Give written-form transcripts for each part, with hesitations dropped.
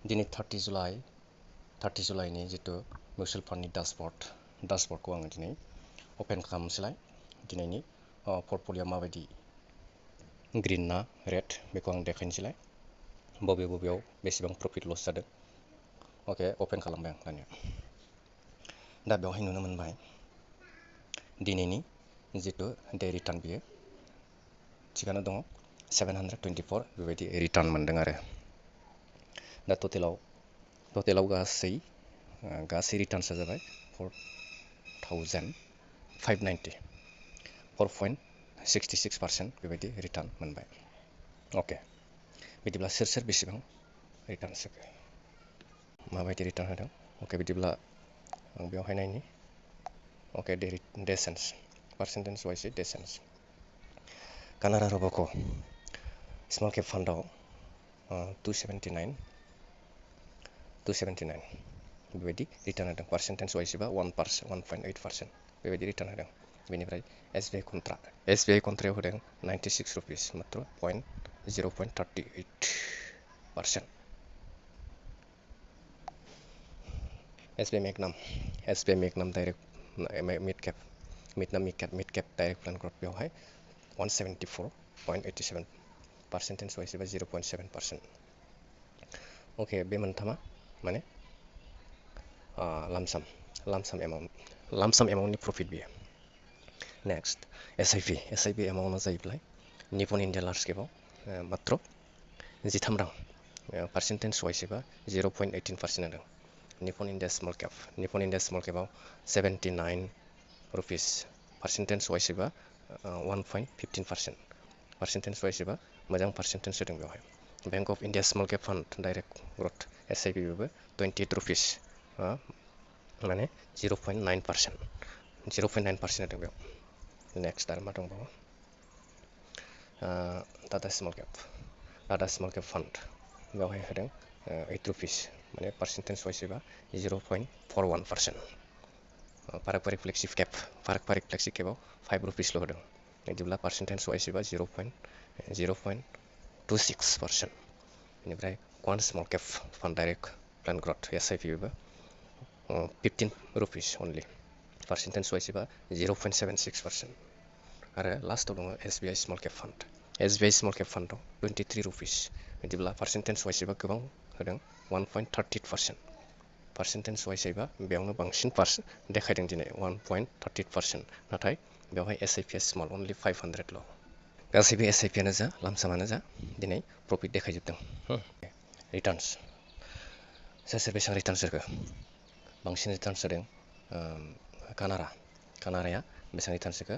दिनै 30 जुलाइनि जितु मिउचुवेल फान्डनि डासबर्डखौ आङो दिनै अपेन खालामनोसैलाय। दिनैनि पर्टफलिय'आ माबायदि ग्रिन ना रेड बेखौ आं देखायनोसैलाय। बबेयाव बेसेबां प्रफिट लस जादों। अके, अपेन खालामबाय आं दानिया। दा बेवहाय नुनो मोनबाय दिनैनि जितु डे रिटार्न बियो थिगानो दङ, 724 बेबायदि रिटार्न मोनदों आरो। दा टटेलाव गासै रिटार्नसा जाबाय 4,590, 4.66% बेबायदि रिटार्न मोनबाय। अके, बिदिब्ला सोर बेसेबां रिटार्न होखो, माबायदि रिटार्न होदों। अके, बिदिब्ला आं बेवहाय नायनि। अके, डेसेन्स पार्सेन्टेज वाइसै डेसेन्स कानाडा रब'क' स्मल केप फान्डआव 279 बेबायदि रिटार्न होदों। पार्सेन्टेज वाइसबा 1.8% बेबायदि रिटार्न होदों। बेनिफ्राय SBI कन्ट्रायाव होदों 96 रुपिस, मात्र 0.38%। SBI मेगनाम डाइरेक्ट मिड केप डाइरेक्ट प्लेन ग्रथ बेवहाय 174.87, पार्सेन्टेज वाइसबा 0.7%। अके, बे मोनथामा माने लामसाम एमाउन्टनि प्रफिट बियो। नेक्स्ट SIP एमाउन्टआ जाहैबाय निपन इन्डिया लार्ज केपआव मात्र 13 रां, पार्सेन्टेज वाइसबा 0.18% होदों। निपन इन्डिया स्मल केपआव 79 रुपिस, पार्सेन्टेज वाइसबा 1.15%, पार्सेन्टेज वाइसबा मोजां पार्सेन्टेज होदों बेवहाय। Bank of India small cap fund direct growth SIP बेबो 28 रुपिस, माने 0.9% होदों बेयाव। नेक्स्ट आरो मा दंबावो, टाटा स्मल केप फान्ड बेवहाय होदों 8 रुपिस, माने पार्सेन्टेज वाइसबा 0.41%। पाराक पारिक फ्लेक्सि केपआव 5 रुपिसल' होदों। बिदिब्ला पार्सेन्टेज वाइसबा 0.26%। बेनिफ्राय quant small cap fund direct plan growth SIP बेबो 15 रुपिस अनलि, पार्सेन्टेज वाइसबा 0.76%। आरो लास्टआव दङ SBI स्मल केप फान्डआव 23 रुपिस, बिदिब्ला पार्सेन्टेज वाइसबा गोबां होदों 1.38%। पार्सेन्टेज वाइसबा बेयावनो बांसिन देखायदों दिनै 1.38%, नाथाय बेवहाय SIPआ स्मल, अनलि 500ल'। गासैबो SIPआनो जा लामसामानो जा दिनै प्रफिट देखायजोबदों। रिटार्नस सोर बेसेबां रिटार्नस होखो, बांसिन रिटार्नस होदों कानाडाया बेसेबां रिटार्नस होखो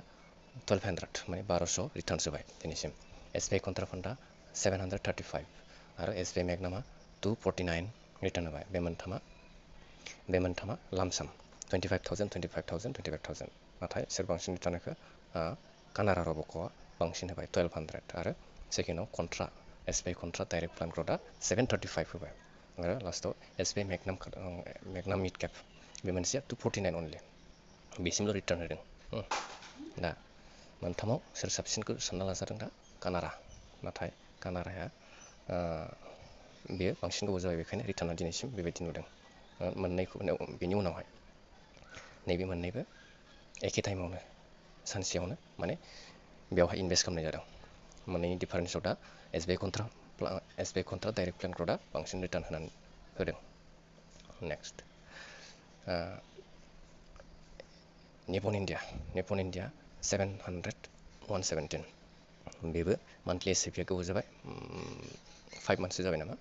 1200, माने 1200 रिटार्नस होबाय दिनैसिम। SBI कन्ट्रा फान्डआ 735 आरो SBI मेगनामा 249 रिटार्न होबाय। बे मोनथामा लामसाम 25,000। नाथाय सोर बांसिन रिटार्न होखो, कानाडा रब'क'आ बांसिन होबाय 1200, आरो सेकेन्डआव SBI कन्ट्रा डाइरेक्ट प्लेन ग्रथआ 735 होबाय। आरो लास्टआव SBI मेगनाम मिड केप बे मोनसेया 249 अनलि, बेसिमल' रिटार्न होदों। दा मोनथामाव सोर साबसिनखौ सानना लाजादों दा कानाडा, नाथाय कानाडाया बेयो बांसिन गोबाव जाबाय, बेखायनो रिटार्नआ दिनैसिम बेबायदि नुदों। बेनि उनावहाय नैबे मोननैबो एखे टाइमावनो सानसेयावनो माने बेवहाय इनभेस्ट खालामनाय जादों। मोननैनि डिफारेन्सआव दा SBI कन्ट्रा डाइरेक्ट प्लेन ग्रथआ बांसिन रिटार्न होदों। नेक्स्ट निपन इन्डिया 117, बेबो मान्थलि SIPआ गोबाव जाबाय, 5 मान्थसो जाबाय नामा,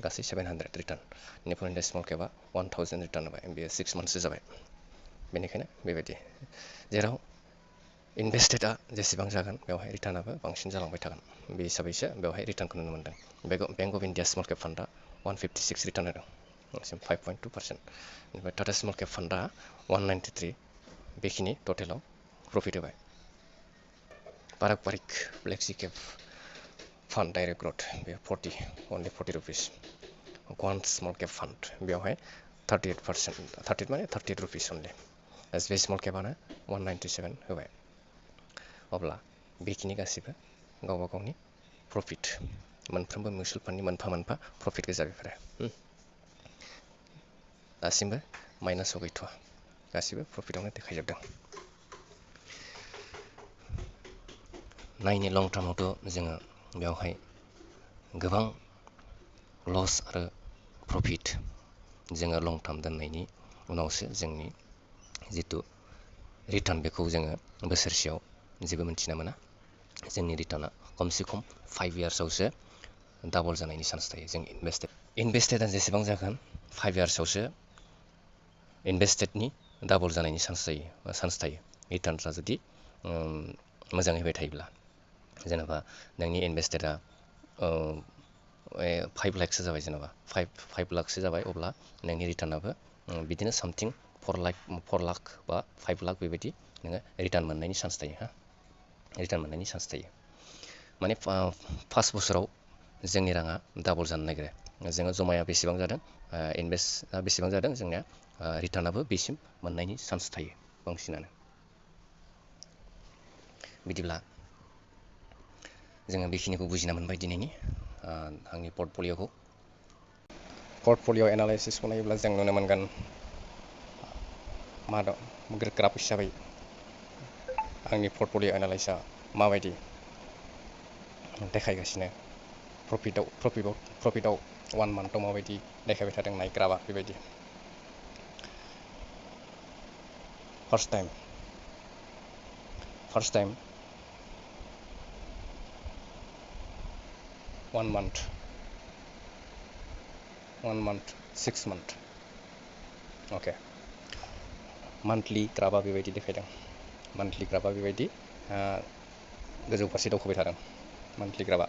गासै 700 रिटार्न। निपन इन्डिया स्मल केपआ 1000 रिटार्न होबाय, बेयो 6 मान्थसो जाबाय। बेनिखायनो बेबायदि जेराव इनभेस्टेडआ जेसेबां जागोन बेवहाय रिटार्नआबो बांसिन जालांबाय थागोन। बे हिसाबैसो बेवहाय रिटार्नखौ नुनो मोनदों। बैंक अफ इन्डिया स्मल केप फान्डआ 156 रिटार्न होदों, 5.2%। बेनिफ्राय टाटा स्मल केप फान्डआ 193, बेखिनि टटेलाव प्रफिट होबाय। Parag flexi cap fund direct growth बे 40 rupees. Quant small cap fund बेवहाय 38 रुपिस अनलि। SBI स्मल केपआनो 197 होबाय। अब्ला बेखिनि गासिबो गावबा गावनि प्रफिट मोनफ्रोमबो मिउचुवेल फान्डनि मोनफा मोनफा प्रफिट गोजा बेफोरो दासिमबो माइनासाव गैथ'वा गासिबो प्रफिटावनो देखायजोबदों। नायनि लं टार्मावथ' जोङो बेवहाय गोबां लस आरो प्रफिट जोङो लं टार्म दोननायनि उनावसो जोंनि जितु रिटार्न बेखौ जोङो बोसोरसेयाव जेबो मिन्थिना मोना। जोंनि रिटार्ना खमसे खम 5 इयार्सआवसो डाबल जानायनि चान्स थायो। जों इनभेस्टेडआ जेसेबां जागोन 5 इयार्सआवसो इनभेस्टेडनि डाबल जानायनि चान्स थायो रिटार्नफ्रा जुदि मोजाङै होबाय थायोब्ला। जेनेबा नोंनि इनभेस्टेडआ 5 लाखसो जाबाय, जेनेबा 5 लाखसो जाबाय, अब्ला नोंनि रिटार्नाबो बिदिनो सामथिं 4 लाख बा 5 लाख बेबायदि नोङो रिटार्न मोननायनि चान्स थायो रिटार्न मोननायनि चान्स थायो। माने 5 बोसोराव जोंनि राङा डाबल जानो नागिरो। जोङो जमाया बेसेबां जादों, इनभेस्टआ बेसेबां जादों, जोंनिया रिटार्नाबो बेसिम मोननायनि चान्स थायो बांसिनानो। बिदिब्ला जोङो बेखिनिखौ बुजिना मोनबाय दिनैनि आंनि पर्टफलिय' एनालाइसिसखौ नायोब्ला जों नुनो मोनगोन मा दं ग्राफ हिसाबै आंनि पर्टफलिय' एनालाइसिसआ माबायदि देखायगासिनो, प्रफिटआव 1 मान्थआव माबायदि देखायबाय थादों नाय ग्राफआ बेबायदि। फार्स्ट टाइम 1 month 6 month अके मान्थलि ग्राफआ बेबायदि देखायदों। मान्थलि ग्राफआ बेबायदि गोजौ फारसे दावखोबाय थादों मान्थलि ग्राफआ।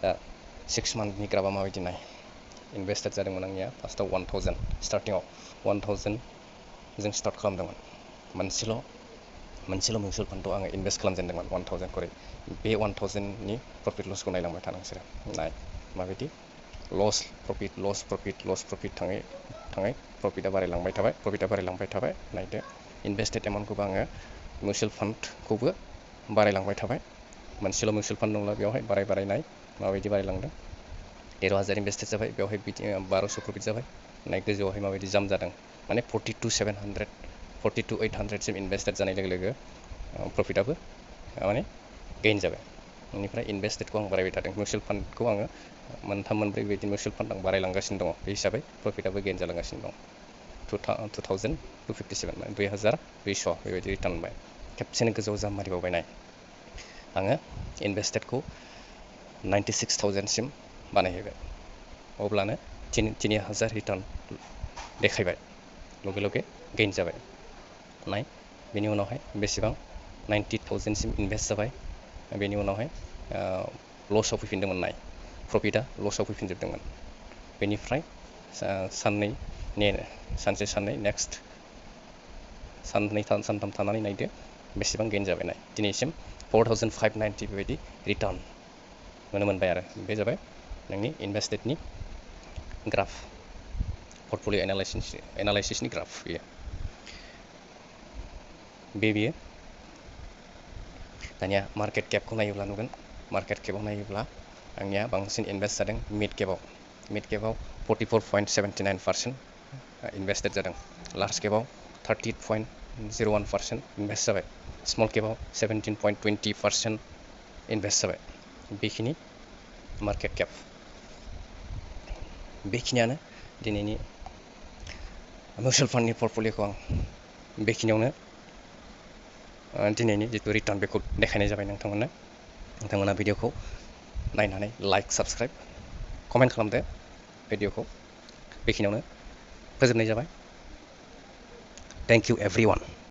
दा 6 मान्थनि ग्राफआ माबायदि नाय। इनभेस्टेड जादोंमोन आंनिया फार्स्टआव 1000, स्टार्टिंआव 1000 जों स्टार्ट खालामदोंमोन। मोनसेल' मिउचुवेल फान्डआव आङो इनभेस्ट खालामजेनदोंमोन 1000 खरै। बे 1000नि प्रफिट लसखौ नायलांबाय था नोंसोरो। नाय माबायदि लस प्रफिट थाङै प्रफिटआ बारायलांबाय थाबाय। नायदो इनभेस्टेड एमाउन्टखौबो आङो मिउचुवेल फान्डखौबो बारायलांबाय थाबाय। मोनसेल' मिउचुवेल फान्ड नंला बेवहाय बारायनाय माबायदि बारायलांदों। 13,000 इनभेस्टेड जाबाय, बेवहाय बिदिनो 1200 प्रफिट जाबाय। नाय गोजौआवहाय माबायदि जाम्प जादों। माने 42,800सिम इनभेस्टेड जानाय लोगो लोगो प्रफिटआबो माने गेइन जाबाय। बेनिफ्राय इनभेस्टेडखौ आं बारायबाय थादों। मिउचुवेल फान्डखौ आङो 3-4 बेबायदि मिउचुवेल फान्ड आं बारायलांगासिनो दङ। बे हिसाबै प्रफिटआबो गेइन जालांगासिनो दं। 2257 माने 2200 बेबायदि रिटार्न मोनबाय। खेबसेनो गोजौआव जाम्प मारिबावबाय। नाय आङो इनभेस्टेडखौ 96,000सिम बानायहैबाय। अब्लानो 3000 रिटार्न देखायबाय, लगे गेइन जाबाय। नाय बेनि उनावहाय बेसेबां 90,000सिम इनभेस्ट जाबाय। बेनि उनावहाय लसआव फैफिनदोंमोन। नाय प्रफिटआ लसआव फैफिनजोबदोंमोन। बेनिफ्राय सानसे साननै नेक्स्ट सानथाम थानानै नायदो बेसेबां गेइन जाबाय। नाय दिनैसिम 4590 बेबायदि रिटार्न नुनो मोनबाय आरो। बे जाबाय नोंनि इनभेस्टेडनि ग्राफ, पर्टफलिय' एनालाइसिसनि ग्राफ बेयो। दानिया मार्केट केपखौ नायोब्ला नुगोन। मार्केट केपआव नायोब्ला आंनिया बांसिन इनभेस्ट जादों मिड केपआव 44.79% इनभेस्टेड जादों। लार्ज केपआव 30.01% इनभेस्ट जाबाय। स्मल केपआव 17.20% इनभेस्ट जाबाय। बेखिनि मार्केट केप। बेखिनियानो दिनैनि मिउचुवेल फान्डनि पर्टफलिय'खौ आं बेखिनियावनो दिनैनि जितु रिटार्न बेखौ देखायनाय जाबाय नोंथांमोननो। नोंथांमोना भिडिअखौ नायनानै लाइक, साबस्क्राइब, कमेन्ट खालामदो। भिडिअखौ बेखिनियावनो फोजोबनाय जाबाय। Thank you everyone.